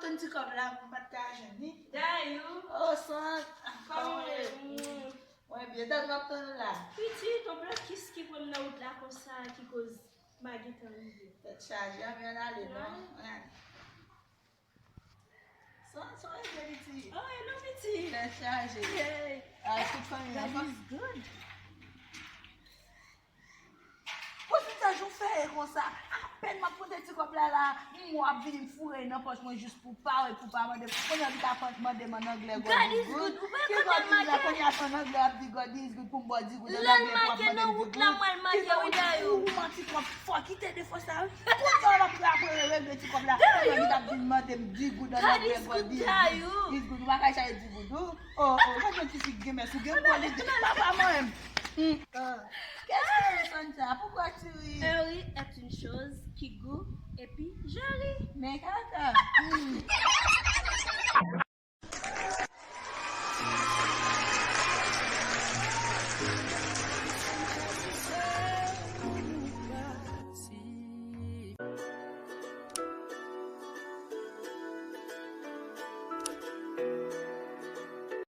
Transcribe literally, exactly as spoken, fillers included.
Tann ti kòb la, m pa t ka jwenn li. Dayou, Oh, sant. Kòman w ye? Mwen byen, dat m ap tann ou la. Pitit, yon blòkis ki pran m nan wout la konsa ki koz m pa gentan rive. Tèt chaje, an byen ale non. Wen. San, san regle piti. Oh, e non pitit. Tèt chaje. Hey, Ay, tout fanmi an. God is good. Pou ti tèt ou fè e konsa. Apèn m ap konte ti kòb la la. M w ap vin foure nan pòch mwen jis pou pa wè, pou pa mande. Kounye a li ta mande m an anglè. God is good. Ou pa Ki konn God is good? make. Kounye a an anglè ap di God is good pou m ba w di good an Lè l anglè pou ap make mande nan m di wout la, good. mwen l make, wi, Dayou. Ou manti twòp fò, kite defo sa wi. Kounye a w ap apre regle ti kòb la. Kounye a li t ap vin mande m di good an God anglè. is God good, is Dayou. good. Is good. Ou pa ka chaje di good. Oh, oh, oh, gade yon ti fi gen mès ou gen kwalite. Papa mwen. Hmm. Ah. Qu'est-ce que ça? Pourquoi tu ris? Un rire est une chose qui goût et puis je ris. Men kaka. Hmm.